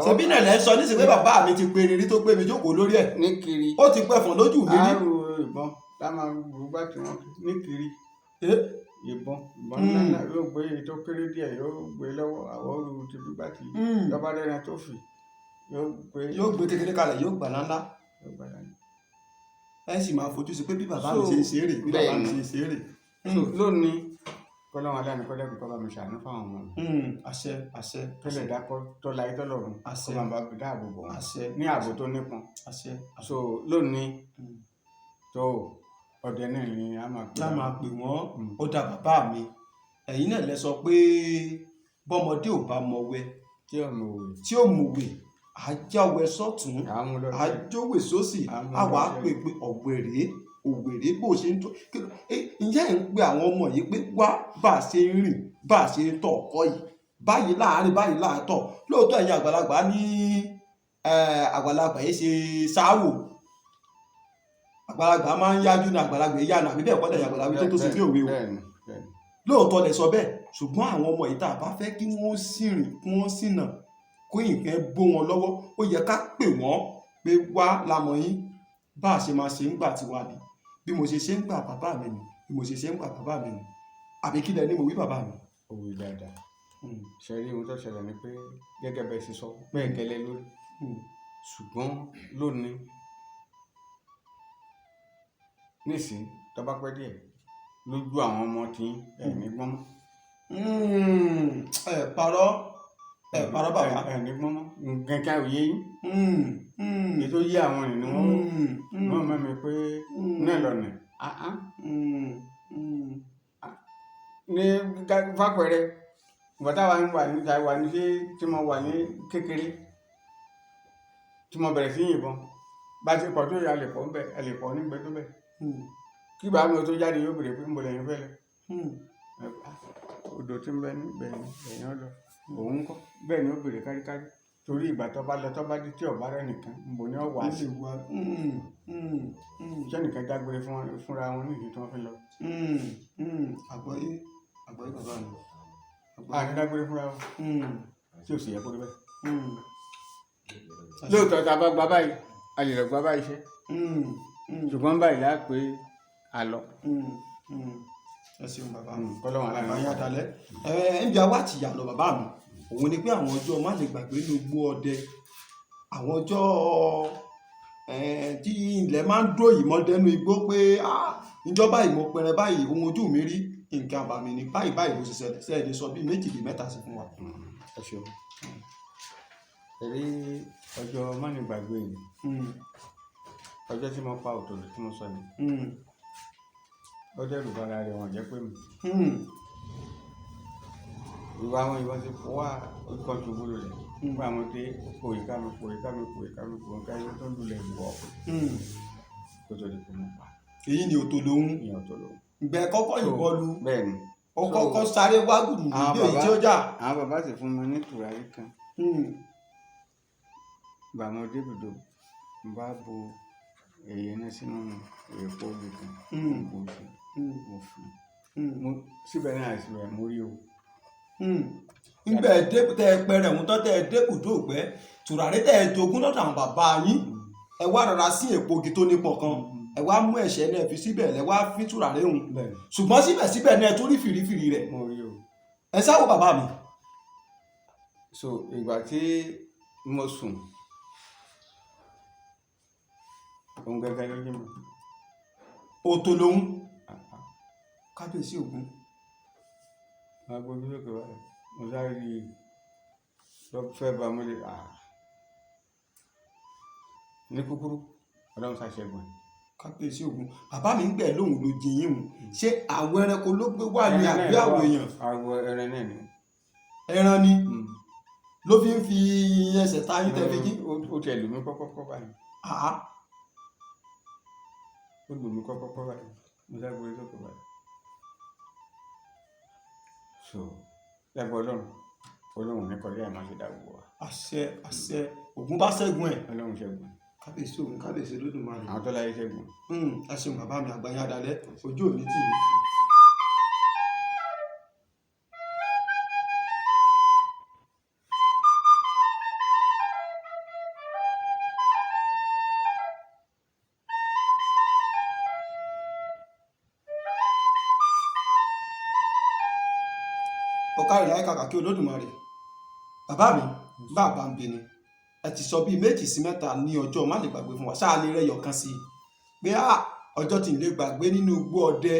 Ṣebí náà lẹ́ ń sọ nísìnyí pé bàbá mi ti pe rírí tó gbé mi jókòó lórí ẹ̀. Ní kiri. Ó ti pẹ̀fọ̀n lójú mi rí. Àárò ìbọn tá a máa gbó bá tí wọ́n ní kiri. Eh? Ìbọn, ìbọn ńlá ńlá yóò gbé, èyí tó kéré díẹ̀ yóò gbé lọ́wọ́, àwọn olù ti bí bá ti lọ́ba rẹ́ran tó fì yóò gbé. Yóò gbé kékeré kalẹ̀, yóò gbà ńláńlá. Yóò gbà dání. Ẹ sì máa fojú sí pé bí bàbá mi ṣe ń ṣe é rè, bí bàbá mi ṣe ń ṣe é rè. So lónìí, kọ́lọ́run aláàánú kọ́dẹ́kùn kọ́ bá mi ṣàánú fáwọn ọmọ mi. Àṣẹ, àṣẹ. Tẹ́lẹ̀ dákọ́ tọ́lá ayé tọ́lọ́run, Àṣẹ. kọ́ máa bá dáàbò bò wọ́n Àṣẹ. ní ààbò tó nípọn. Àṣẹ. So lónìí tó, ọdẹ náà ni a máa pè. Lá máa pè wọ́n. Ó dá, bàbá mi, ẹ̀yin náà lẹ sọ pé bọ́mọdé ò bá mọwẹ́ tí ọmọ òwe tí ó mọ̀wé, àjáwé sọ́tún, àwọn lọ àjọwé sósì, Àmú àwa lọ pè pé ọ̀wẹ̀rẹ̀ òwèrè bó ṣe ń tó. Ǹjẹ́ ẹ̀ ń pe àwọn ọmọ yìí pé wá, bá a ṣe ń rìn, bá a ṣe ń tọ̀ ọ̀kọ́ yìí báyìí láàárín báyìí láàtọ̀? Lóòótọ́, ẹ̀yin àgbàlagbà ní àgbàlagbà yìí ṣe sáwò, àgbàlagbà máa ń yájú ní àgbàlagbà yìí yánu, àbí bẹ́ẹ̀ kọ́ lẹ́yìn àgbàlagbà tó ṣe bí òwe o? Bẹ́ẹ̀ni, bẹ́ẹ̀ni. Lóòótọ́ lẹ sọ bẹ́ẹ̀, ṣùgbọ́n àwọn ọmọ yìí, tá a bá fẹ́ kí wọ́n sì rìn, kí wọ́n sì nà, kó nǹkan bó wọn lọ́wọ́, ó yẹ ká pè wọ́n pé wá lamọ̀ yín, bá a ṣe máa ṣe ń gbà tiwa ni, bí mo ṣe ṣe ń gbà bàbá mi nì, bí mo ṣe ṣe ń gbà bàbá mi nì, àbí kí lẹ ní mo wí, bàbá mi? Òwe dáadáa. Ṣe rí, ohun tó ṣẹlẹ̀ ni pé gẹ́gẹ́ bẹ́ẹ̀ ṣe sọ bẹ́ẹ̀ gẹ́lẹ́ lórí, ṣùgbọ́n lónìí nísìnyí, tó bá pẹ́ díẹ̀ lójú àwọn ọmọ tí ẹ̀ ní gbọ́n mọ́. Ẹ parọ́, ẹ parọ́, bàbá. Ẹ̀ ní gbọ́n mọ́ nǹkan kan ò yé yín. Èyí tó yé àwọn ènìyàn ni wọ́n wọ́n mọ̀ mi pé náà lọ́nà ní fàpẹẹrẹ ìgbà táwa ń wà ní wà ní ṣé tí mo wà ní kékeré tí mo bẹ̀rẹ̀ sí yìnbọn, bá ti pọ̀ tó yẹ, a lè pọ̀ ńbẹ̀, a lè pọ̀ nígbẹ́ tó bẹ̀. Kí bàbá mi tó jáde, yóò béèrè pé ń bọ̀ lẹ́yìn fẹ́ lọ. Odò tí ń bẹ níbẹ̀ ni èèyàn lọ, òun kọ́ bẹ́ẹ̀ ni ó béèrè káríkárí, torí ìgbà tó bá lọ, tó bá dé, tí ọ̀bá rẹ̀ nìkan ń bọ̀ ní ọ̀wà sí sẹ́nìkan dágbére fúnra wọn ní ìdí tí wọ́n fi lọ. Àgbọ́yé, àgbọ́yé, bàbá mi. Àní dágbére fúnra wọn tí ò sì yẹ kó rí bẹ́ẹ̀. Lóòótọ́, tá a bá gba báyìí, a lè lọ gba báyìí iṣẹ́, ṣùgbọ́n báyìí láà pé a lọ. Ẹ ṣeun, bàbá mi. Kọ́lọ́run aláàánú. Bàbá yín adalẹ. Ẹ ń bí awá àtìyà lọ, bàbá mi, òun ni pé àwọn ọjọ́ má lè gbàgbé ní igbó ọdẹ, àwọn ọjọ́ tí ilẹ̀ máa ń dó ìmọ̀dẹ́nu igbó pé ìjọba ìmọ̀ pẹrẹ báyìí, ohun ojú mi rí, nǹkan àbàmì ní báyìí báyìí ló ṣe ṣẹlẹ̀. Ṣe é lè sọ bíi méjì bíi mẹ́ta sí fún wa? Ẹ ṣeun. Ẹ̀rí ọjọ́ mánigbàgbé ni ọjọ́ tí mo pa òtòlù tí mo sọ yìí. Ó dẹ́rù bara rẹ̀, wọ́n jẹ́ pé mi. Ìwà àwọn ìbọn ti wá orúkọ ṣubú lulẹ̀. Nígbà mo dé, ó pòyì ká mi, pòyì ká mi, pòyì ká mi, pòyì ká mi, tó ń lulẹ̀ wọ̀ kó tó di pé mo pa. Èyí ni òtò lòun. Ìyẹn ọ̀tọ̀ lòun. Ìgbẹ́ kọ́kọ́ yìnbọn lu. Bẹ́ẹ̀ ni. Ó kọ́kọ́ sáré wá gbùdùgbùdù bí èyí tí ó jà. Àwọn bàbá sì fún mi ní tùràrí kan. Ìgbà mo dé ibùdó, mo bá bu èyí náà sínú èèpo omi kan. Mo bù sí, mo fi. Mo síbẹ̀ náà síbẹ̀ mo rí o. Ńgbà ẹ dé tẹ ẹ pẹrẹ òun tán, tẹ ẹ dé ibùdó ìgbẹ́, tùràrí tẹ ẹ jogún lọ́dọ̀ àwọn bàbá yín, ẹ wá rọra sí èpo igi tó nípọn kan, ẹ wá mú ẹ̀ṣẹ́ náà fi síbẹ̀, lẹ wá fi tùràrí òun. Bẹ́ẹ̀. Ṣùgbọ́n síbẹ̀síbẹ̀ náà ẹ tún rí fìrífìrí rẹ̀. Mo rí o. Ẹ sáwọ bàbá mi. So ìgbà tí mo sùn, òun gẹ́gẹ́ ló jí mi. Òtò lòun. Kábíyèsí Ògún. Mo gbójú sókè báyìí, mo sáré rí i lọ fẹ́ bá mo lè à ní kúkúrú, Ọlọ́run ṣàṣẹ́gun ẹ̀. Kábíyèsí Ògún. Bàbá mi, ń gbẹ lóhùn ló jẹ yín o, ṣé àwọn ẹranko ló gbé wà ní àbí àwọn èèyàn? Àwọ̀ ẹran náà ni. Ẹran ni ló fi ń fi ẹsẹ̀ ta yín tẹ́ fi jí? Ó tiẹ̀ lù mí kọ́kọ́kọ́ báyìí. Ó lù mí kọ́kọ́kọ́ báyìí, mo sáré gbójú sókè báyìí. So lẹ́gbẹ̀ẹ́ Ọlọ́run, Ọlọ́run ní kọjá ẹ̀ má ṣe dáàbò wa. Àṣẹ, àṣẹ. Ògún bá ṣẹ́gun ẹ̀. Ọlọ́run ṣẹ́gun ẹ̀. Kábíyèsí Ògún, kábíyèsí Olódùmarè. Àwọn tó láyé ṣẹ́gun. Ẹ ṣeun bàbá mi, àgbáyé adalẹ, ojú òní tì í. Ọ̀kárì láyé kàkà kí Olódùmarè. Bàbá mi, bàbá ń bi ni ẹ ti sọ bíi méjì sí mẹ́ta ní ọjọ́ má lè gbàgbé fún wa, ṣáà lè rẹyọ kan sí i pé a ọjọ́ tí ń lè gbàgbé nínú igbó ọdẹ,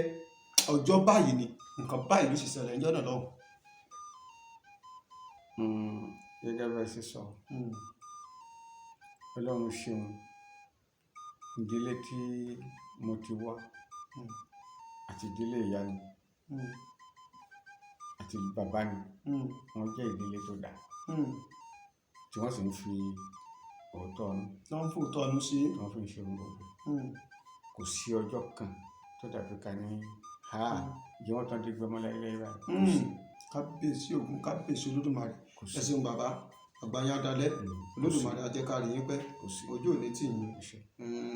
ọjọ́ báyìí ni nǹkan báyìí ló sì ṣẹlẹ̀ níjọ́ náà lọ́hùn. Gẹ́gẹ́ bá ẹ ṣe sọ, Ọlọ́run ṣeun, ìdílé tí mo ti wá àti ìdílé ìyá mi àti bàbá mi, wọ́n jẹ́ ìdílé tó dáa tí wọ́n sì ń fi òótọ́ ọnú Wọ́n ń fòótọ́ ọnú sí. tí wọ́n fi ń ṣe ohun gbogbo. Kò sí ọjọ́ kan tó dàbí ká ní ha jẹ́ wọ́n tán di gbọmọ láyé láyé báyìí. Kò sí. Kábíyèsí Ògún, kábíyèsí Olódùmarè. Kò sí. Ẹ ṣeun bàbá, àgbáyé adalẹ. Olódùmarè á jẹ́ ká rí yín pẹ́. Kò sí. Ojú òní tì yín. Kò sí.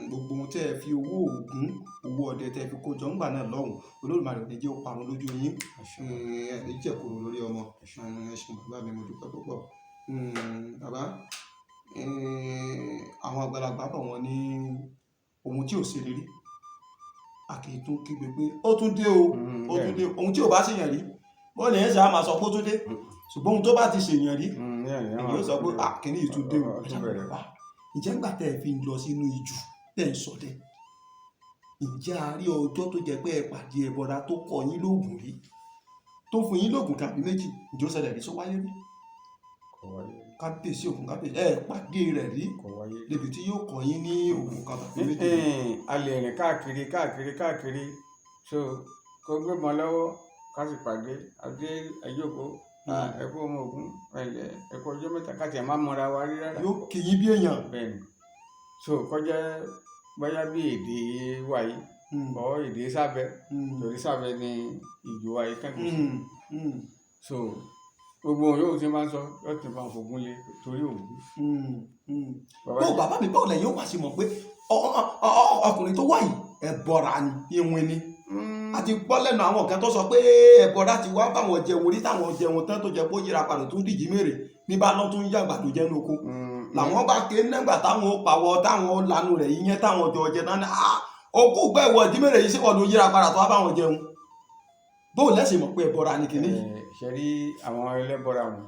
Gbogbo ohun tẹ́ ẹ fi owó Ògún, owó ọdẹ tẹ́ ẹ fi kó jọ ńgbà náà lọ́hùn, Olódùmarè ò ní jẹ́ ó parun lójú yín. Ẹ ní jẹ̀kúrò lórí ọmọ. Ẹ ṣeun bàbá mi, mo dúpẹ́ púpọ̀. Bàbá, àwọn àgbàlagbà bọ̀ wọ́n ní ohun tí ò ṣe lérí, a kì í tún kígbe pé ó tún dé o. Ó tún dé. Ohun tí ò bá ṣèyàn rí, bọ́ọ̀lù yẹn ṣe á máa sọ pé ó tún dé, ṣùgbọ́n ohun tó bá ti ṣèyàn rí, èyí ó sọ pé à kíní yìí tún dé o. Ó tún bẹ̀rẹ̀. Bàbá, ǹjẹ́ ńgbà tẹ́ ẹ fi ń lọ sínú ijù tẹ́ ẹ ń ṣọdẹ, ǹjẹ́ a rí ọjọ́ tó jẹ́ pé ẹ pàdé ẹbọra tó kọ yín lóògùn rí, tó fún yín lóògùn tàbí méjì? Ǹjẹ́ ó ṣẹlẹ̀ rí? Sọ wáyé rí? Kò wáyé. Kábíyèsí Ògún, kábíyèsí. Ẹ pàdé rẹ̀ rí Kò wáyé. débi tí yóò kọ yín ní òògùn kan tàbí méjì? A lè rìn káàkiri káàkiri káàkiri, so kó gbébọn lọ́wọ́ ká sì pàdé adé ẹjókòó, ẹ kú ọmọ Ògún, ẹlẹ ẹ kú ọjọ́ mẹ́ta, ká tiẹ̀ má mọra wa rí rárá. Yóò kì í bí èèyàn. Bẹ́ẹ̀ ni, so kọjá bóyá bí èdè wa yìí ọ èdè sábẹ́, torí sábẹ́ ni ìjò wa yìí kẹ́kọ̀ọ́ sí. So gbogbo ohun yóò ti máa ń sọ, yóò ti máa fògùn lé torí Ògún. Bàbá. Bó bàbá mi, báwo lẹ́yìn ó wá sí mọ̀ pé ọkùnrin tó wà yìí ẹ̀bọ̀ra ni, ìwìn ni? A ti gbọ́ lẹ́nu àwọn kan tó sọ pé ẹ̀bọ̀ra ti wá báwọn jẹun rí, táwọn jẹun tán, tó jẹ pé ó yíra padà tó ń dìjì mèrè ní bá lọ́ tó ń yàgbàdo jẹ́ ní oko, làwọn bá ké nígbà táwọn ó pawọ́, táwọn ó lanu rẹ̀ yíyẹn, táwọn jọ jẹ náà ní okú gbẹ́ ìwọ ìdí mèrè yìí, síwọ́n ló yíra padà tó wá báwọn jẹun? Bó lẹ́sìn mọ̀ pé ẹ̀bọ̀ra ni kìíní yìí? Ṣe rí àwọn ẹlẹ́bọra wọn,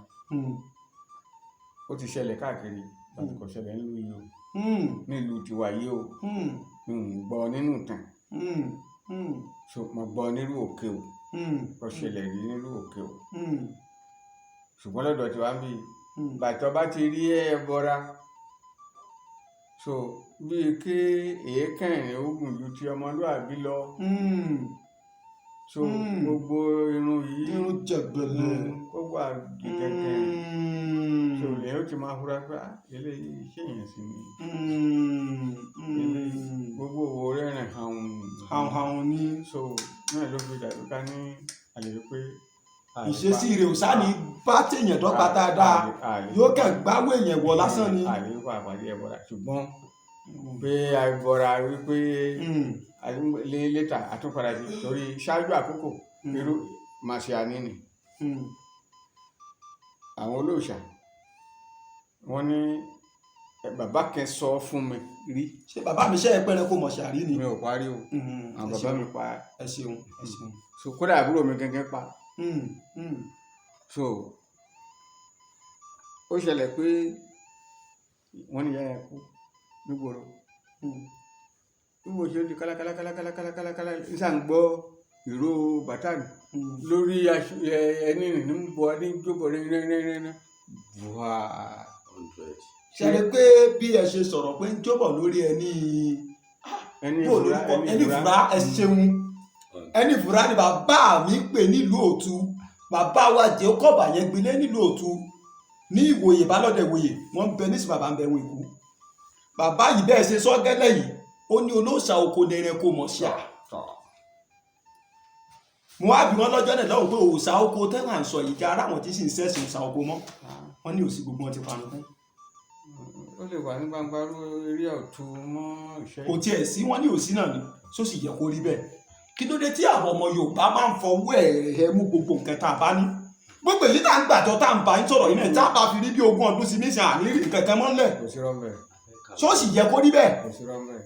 ó ti ṣẹlẹ̀ káàkiri, àti kò ṣẹlẹ̀ nílùú yìí o, nílùú tiwa yìí o, mi ò gbọ́ nínú ìtàn. So mo gbọ́ nílùú òkè o, kò ṣẹlẹ̀ rí nílùú òkè o, ṣùgbọ́n lọ́dọ̀ tiwa ń bí, bàtọ́ bá ti rí ẹbọra, so bíi kí èékánná ogun ju ti ọmọlúàbí lọ. So gbogbo irun yìí, Irun jẹ̀gbẹ̀lẹ̀. Kó wà gẹ̀gẹ̀gẹ̀. So lèyìn ó ti máa fura pé, "Ah, eléyìí ṣé èèyàn sì ni?" Eléyìí gbogbo òwò rẹ̀ rìn hàn. Hàn-hàn ni. So náà ló fi dàbí ká ní àlè rí pé a lè Ìṣesí rẹ̀ ò sá ní bá tèèyàn dọ́gba dáadáa, yóò kàn gbáwó èèyàn wọ̀ lásán ni. A lè pa àpàdé ẹbọra, ṣùgbọ́n pé àìbọra wípé létà àtúnpadà sí torí ṣáájú àkókò irú màṣíàní ni àwọn olóòṣà wọ́n ní bàbá kan sọ fún mi rí. Ṣé bàbá mi ṣe é pẹ́rẹ́ kó mọ̀ ṣàrí ni? Mi ò parí o. Àwọn Ẹ bàbá ṣeun. mi pa. Ẹ ṣeun, ẹ ṣeun. So kódà àbúrò mi gangan pa. So ó ṣẹlẹ̀ pé wọ́n ní ìyá yẹn kú nígboro. Bí mo ṣe ń di kálákálákálákálákálá nísà ń gbọ́ ìró bàtà mi lórí ẹni rìn ní bọ̀ ní jóbọ̀ ní rẹ́rẹ́rẹ́rẹ́ bùhá. 100. Ṣe rí pé bí ẹ ṣe sọ̀rọ̀ pé ń jóbọ̀ lórí ẹni Ẹni bó ìfura. lórúkọ ẹni ìfura, ẹ ṣeun. Ẹni ìfura ni bàbá mi pè nílùú Òtù. Bàbá wa Jacob Àyẹ̀gbilé nílùú Òtù ní Ìwòye, Balọ́dẹ̀ Ìwòye, wọ́n ń bẹ nísìnyí, bàbá ń bẹ wọn ìkú. Bàbá yìí bẹ́ẹ̀ ṣe sọ gẹ́lẹ́ yìí, ó ní olóòṣà oko lẹ́rẹ̀ kó mọ̀ ṣíà. Mo wá bí wọn lọ́jọ́ náà lọ́hùn pé òòṣà oko tẹ́wọ̀n à ń sọ yìí jẹ́ ara àwọn tí sì ń sẹ́sìn òòṣà oko mọ́. Wọ́n ní òsì, gbogbo wọn ti parun tán. Ó lè wà ní gbangba eré ọ̀tún mọ́ ìṣẹ́. Kò tiẹ̀ sí, wọ́n ní òsì náà ni. Só sì yẹ kó rí bẹ́ẹ̀? Kí ló dé tí àwọn ọmọ Yorùbá máa ń fọwọ́ ẹ̀ mú gbogbo nǹkan tá a bá ní, gbogbo èyí tá à ń gbàjọ, tá à ń bá ń sọ̀rọ̀ yìí náà, tá a bá fi rí bí 20 ọdún sí nísìnyí, àní rí nǹkan kan mọ́lẹ̀? Kò sí rọ́mbẹ̀. Só sì yẹ kó rí bẹ́ẹ̀? Kò sí rọ́mbẹ̀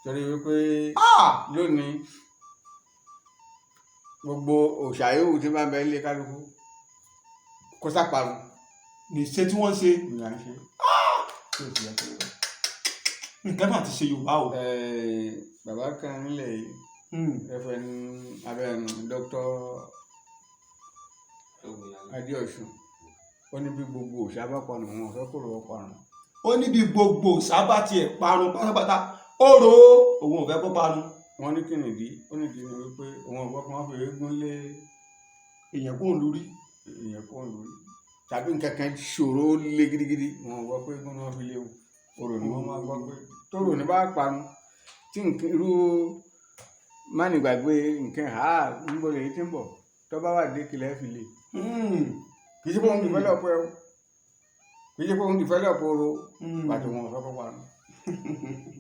torí wípé Ah! lónìí gbogbo òòṣà yòówù tí máa ń bẹ nílé kálukú kó sáparun. Nìṣe tí wọ́n ń ṣe. Ní à ń ṣe tí ò sì yẹ kó rí bẹ́ẹ̀. Nǹkan náà ti ṣe Yorùbá o. Bàbá kan nílẹ̀ yìí, Reverend abẹ́n Dr. Adéọ̀sùn, ó ní bí gbogbo òòṣà bá parun, wọn ò fẹ́ kó rò ó parun. Ó ní bí gbogbo sábà tiẹ̀ parun pátápátá, ó rò ó, òun ò fẹ́ kó parun. Wọ́n ní kí nìdí? Ó nìdí ni wípé òun ọ̀gbọ́n kan wọ́n fi eégún lé èèyàn kó ń lórí. Èèyàn kó lórí tàbí nǹkan kan ṣòro ó lé gidigidi, wọn ò gbọ́ pé eégún ni wọ́n fi lé o, orò ni wọ́n máa gbọ́ pé tóró ní bá parun tí nǹkan irú mánigbàgbé nǹkan ha ń bọ̀ lèyí tí ń bọ̀ tó bá wà dé kílẹ̀ fi lé. Kì í ṣe pé òun develop ẹ o, kì í ṣe pé òun develop orò pàtó, wọn ò fẹ́ kó parun.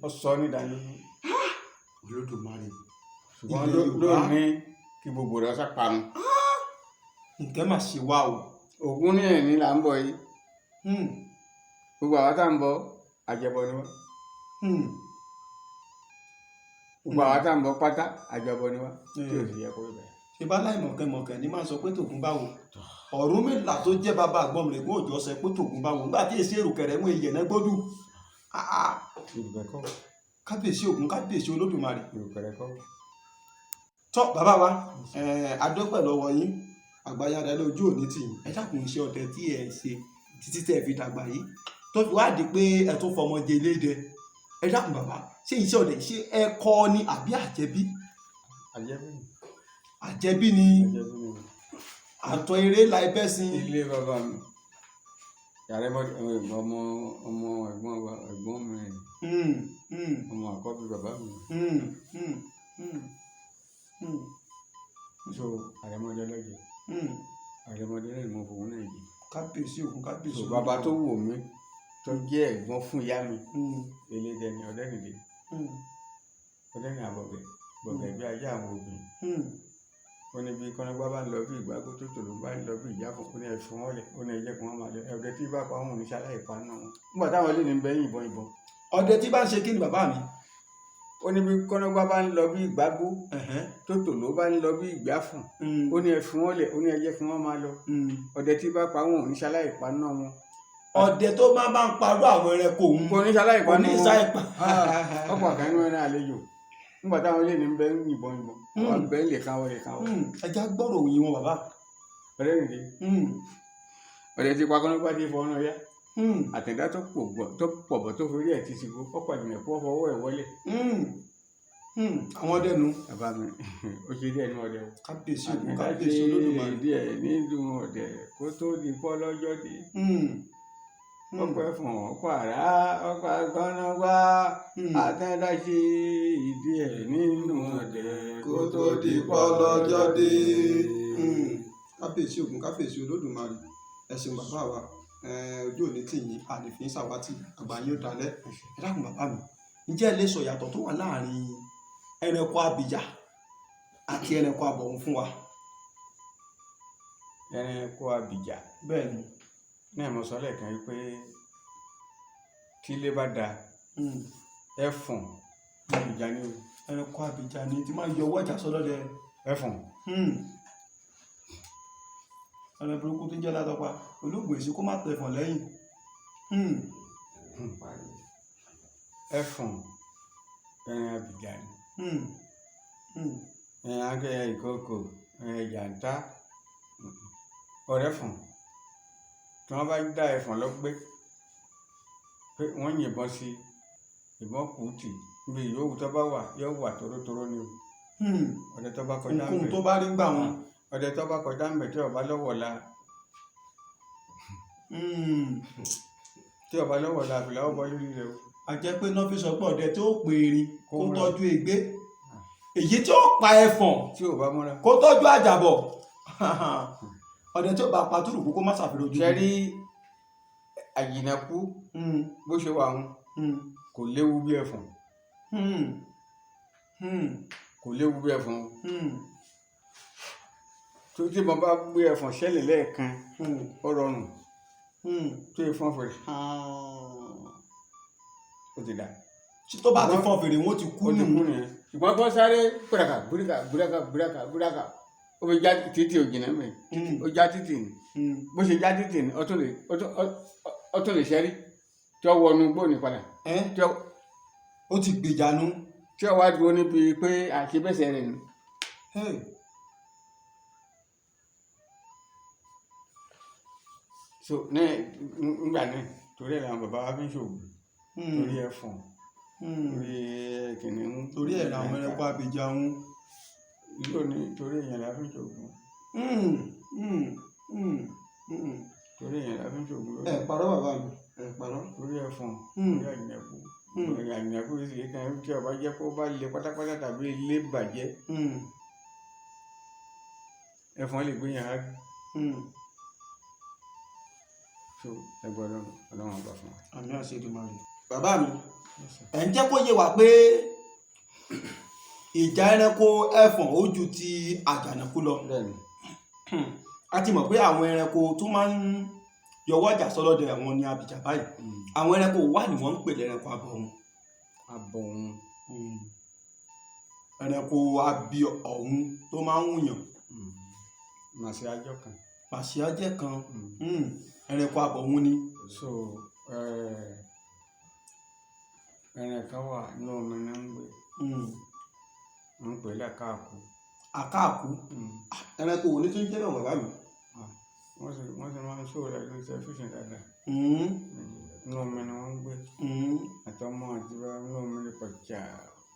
Ó sọ ní ìdánilójú. Olódùmarè. Ṣùgbọ́n Ilẹ̀ Yorùbá. lónìí kí gbogbo rẹ̀ sá parun. Nǹkan mà ṣe wá o. Ògún ní ẹ̀ní là ń bọ̀ yìí. Gbogbo àwọn tá à ń bọ̀, àjẹbọ ni wọ́n. Gbogbo àwọn tá à ń bọ̀ pátá, àjẹbọ ni wọ́n, tí ò sì yẹ kó rí bẹ́ẹ̀. Ṣe bá láìmọ̀kẹ́mọ̀kẹ́ ní máa ń sọ pé tògún báwo? Ọ̀rúnmìlà tó jẹ́ bàbá àgbọ̀n rẹ̀ kó òjò sọ pé tògún báwo nígbà tí èsì èrùkẹ̀rẹ̀ mú ìyẹ̀nẹ́ gbódù. Ìrùkẹ̀ kọ́. Kábíyèsí Ògún, kábíyèsí Olódùmarè. Ìrùkẹ̀rẹ̀ kọ́. Tọ́ bàbá wa, adópẹ̀ lọ́wọ́ yín, àgbáyára lójú òní tì yín. Ẹ dákun, iṣẹ́ ọdẹ tí ẹ ṣe títí tẹ́ ẹ fi dàgbà yìí, tó fi wá di pé ẹ tún fọmọ jẹ eléde, ẹ dákun bàbá, ṣé iṣẹ́ ọdẹ, ṣé ẹ kọ́ ni àbí àjẹbí? Àjẹbí ni. Àjẹbí ni. Àjẹbí ni. Àtọ̀ eré la ẹbẹ́ sin. Ilé bàbá mi, yàrá ọmọ ọmọ ẹ̀gbọ́n ẹ̀gbọ́n mi, ọmọ àkọ́bí bàbá mi. So àrẹ̀mọdé lọ́jẹ̀. Àrẹ̀mọdé náà ni mo fòun náà jẹ. Kábíyèsí Ògún, kábíyèsí. So bàbá tó wò mí tó jẹ́ ẹ̀gbọ́n fún ìyá mi, elédè ni Ọ̀dẹ́rìndé. Ọ̀dẹ́rìn àbọ̀gẹ̀ bọ̀gẹ̀ bí ajá àwọn obìnrin. Ó ní bí kọ́nọ́gbá bá ń lọ bí ìgbàgbó tó tòló bá ń lọ bí ìyá fún, ó ní ẹ fi wọ́n lẹ̀, ó ní ẹ jẹ́ kí wọ́n máa lọ, ọdẹ tí bá pa wọn ò ní ṣaláì pa náà wọn nígbà táwọn ilé ní bẹ yìnbọn ìbọn. Ọdẹ tí bá ń ṣe kí ni bàbá mi? Ó ní bí kọ́nọ́gbá bá ń lọ bí ìgbàgbó tó tòló bá ń lọ bí ìgbà fún, ó ní ẹ fi wọ́n lẹ̀, ó ní ẹ jẹ́ kí wọ́n máa lọ, ọdẹ tí bá pa wọn ò ní ṣaláì pa náà wọn. Ọdẹ tó máa ń parọ́ àwọn ẹranko òun kò ní ṣaláì pa kò ní náà wọn. ṣaláì pa. Ọ̀pọ̀ àkànú ẹran àlejò nígbà táwọn ilé ní bẹ yìnbọn ìbọn wọn bẹ lè káwọ́ lè káwọ́. Ẹ já gbọ́rọ̀ òyìn wọn, bàbá. Ọ̀dẹ́rìndé, ọdẹ tí pa kọ́nọ́gbá tí fọ́ ọ́nà yá, àtẹ̀dá tó pọ̀ bọ̀ tó forí ẹ̀ ti sìnkú ọ̀pọ̀ àjìnà kó fọwọ́ ẹ̀ wọlé. Àwọn ọdẹ nu. Bàbá mi, ó ṣe díẹ̀ nínú ọdẹ o. Kábíyèsí ògún, Àtàndá kábíyèsí ṣe Olódùmarè. díẹ̀ nínú ọdẹ kó tó di pọ́ lọ́jọ́ dé. Ọ̀pọ̀ ẹ̀fọ̀n, ọ̀pọ̀ àrá, ọ̀pọ̀ àgbọ̀nàgbà. Àtàndá ṣe díẹ̀ nínú ọdẹ Kó tó di pọ́ lọ́jọ́ dé. Kábíyèsí ògún, kábíyèsí Olódùmarè. Ẹ ṣeun bàbá wa. Ojú òní tì yín, àlèfín sàwátì, àgbà yín ó dalẹ̀. Ẹ dákun bàbá mi, ǹjẹ́ ẹ lè sọ ìyàtọ̀ tó wà láàrin ẹranko abìjà àti ẹranko abọ̀hún fún wa? Ẹranko abìjà. Bẹ́ẹ̀ ni. Náà mo sọ lẹ́ẹ̀kan wípé tí ilé bá da, ẹfọ̀n abìjà ni o. Ẹranko abìjà ni tí máa ń yọ ọwọ́ ìjà sọ́dọ̀ dẹ. Ẹfọ̀n. Ẹran burúkú tó ń jẹ́ látọpa olóògùn èsì kó má tẹ̀fọ̀n lẹ́yìn. Ẹfọ̀n ẹran abìjà ni. Ẹran akẹ́yẹ ìkookò, ẹran ìjàntá, ọ̀rẹ́fọ̀n. Tí wọ́n bá dá ẹfọ̀n lọ́gbẹ́ pé wọ́n yìnbọn sí ìbọn kùtì, níbi ìyówù tó bá wà yóò wà tórótóró ni o. Ọdẹ tó bá kọjá Ohunkóhun ńbẹ̀ tó bá rí ń gbà wọn. Ọdẹ tó bá kọjá ńbẹ̀ tí ó bá lọ́wọ́ la tí ó bá lọ́wọ́ la àfìlà ó bọ́ lórí rẹ̀ o. A jẹ́ pé náà fi sọ pé ọdẹ tí ó pè erin kó Kó múra. tọ́jú ègbé, èyí tí ó pa ẹfọ̀n tí ò bá múra. kó tọ́jú àjàbọ̀, ọdẹ tí ó bá pa túrùkú kó má ṣàfihàn ojú. Ṣe rí àjìnàkú bó ṣe wà ń kò léwu bí ẹfọ̀n. Kò léwu bí ẹfọ̀n o. Tó tí mo bá gbé ẹfọ̀n ṣẹlẹ̀ lẹ́ẹ̀kan, ó rọrùn tó ìfọ̀n fèrè ó ti dà. Tó bá ti fọn fèrè, wọn ti kú Ó ti nù. kú nìyẹn. Ṣùgbọ́n kó sáré búraka búraka búraka búraka búraka, ó fi já títì òjìnà mẹ́. Ó já títì ní bó ṣe já títì ní, ó tún lè ṣẹ́rí tí ó wọnú gbóni padà Ẹ́, tí ó ó ti gbèjà nu. tí ó wá dúró níbi pé àṣebẹ́sẹ̀ rẹ̀ nù. Hey. So ní ngbà náà, torí ẹ̀ làwọn bàbá wa fi ń ṣògùn torí ẹfọ̀n, torí kìnìún. Torí ẹ̀ làwọn ẹranko abìjà ń. Lónìí, torí èèyàn la fi ń ṣògùn. Torí èèyàn la fi ń ṣògùn Ẹ lónìí. parọ́ bàbá mi, ẹ parọ́. Torí ẹfọ̀n, torí àjìnàkú. Àjìnàkú sì kan tí ó bá jẹ́ kó bá le pátápátá tàbí ilé bàjẹ́, ẹfọ̀n lè gbé yàn á. So ẹgbẹ́ Ọlọ́run, Ọlọ́run ọba fún wa. Àmín àṣẹ Èdùmàrè. Bàbá mi, ẹ̀ ń jẹ́ kó yé wa pé ìjà ẹranko ẹfọ̀n ó ju ti àjànàkú lọ. Bẹ́ẹ̀ni. A ti mọ̀ pé àwọn ẹranko tó máa ń yọwọ́ ìjà sọ́lọ́dẹ àwọn ni abìjà báyìí. Àwọn ẹranko wà ní wọ́n ń pè lẹ́ranko abọ̀hún. Abọ̀hún. Ẹranko abi ọ̀hún tó máa ń wùyàn. Màsí ajọ́ kan. Pàṣẹ jẹ́ kan. Ẹranko abọ̀hún ni. So ẹran kan wà ní omi náà ń gbé, wọ́n ń pè é lákàkú. Àkáàkú. Ẹranko wo ni tó ń jẹ́ náà bàbá mi? Wọ́n sì máa ń ṣòro rẹ̀ lórí tẹlifíṣàn dáadáa. Inú omi ni wọ́n ń gbé. Àtọmọ àti bàbá inú omi ni pàjá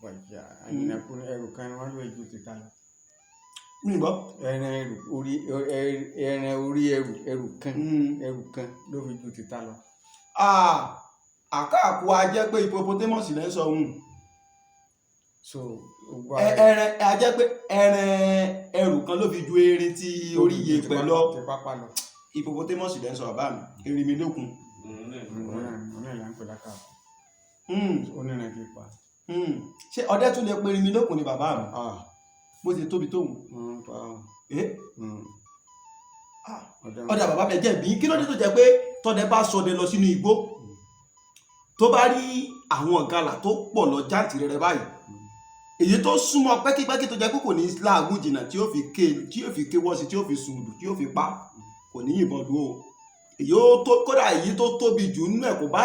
pàjá. Àjìnàkú ní ẹrù kan ni wọ́n lè ju tìta lọ. Mi gbọ́. Ẹran ẹrù orí, ẹran orí ẹrù, ẹrù kan, ẹrù kan ló fi ju tìta lọ. Ah, àkáàkú a jẹ́ pé hippopotamus lẹ́ ń sọ ohun. So gbogbo Ẹran a jẹ́ pé ẹran ẹrù kan ló fi ju erin tí orí yẹ̀pẹ̀ lọ. Ti pápá lọ. Hippopotamus lẹ́ ń sọ bàbá mi, erinmi lókun. Òun náà là ń pè lákàkú. Ó ní ìrìn kí pa. Ṣé ọdẹ tún lè pe erinmi lókun ni bàbá mi? Ah, Bó ti tóbi tóun. wọ́n ń pa ọ́. Eh? Ah, Ọdẹ ọdẹ bàbá mi jẹ́ bí kí ló dé tó jẹ́ pé tọdẹ bá sọdẹ lọ sínú igbó, tó bá rí àwọn ìgalà tó pọ̀ lọ jáǹtìrẹrẹ báyìí, èyí tó súnmọ́ pẹ́kípẹ́kí tó jẹ́ pé kò ní láàgùn jìnnà tí ó fi ké, tí ó fi ké wọ́sí, tí ó fi sùn tí ó fi pa, kò ní yìnbọn dúró, èyí ó tó kódà èyí tó tóbi jù nínú ẹ̀ kò bá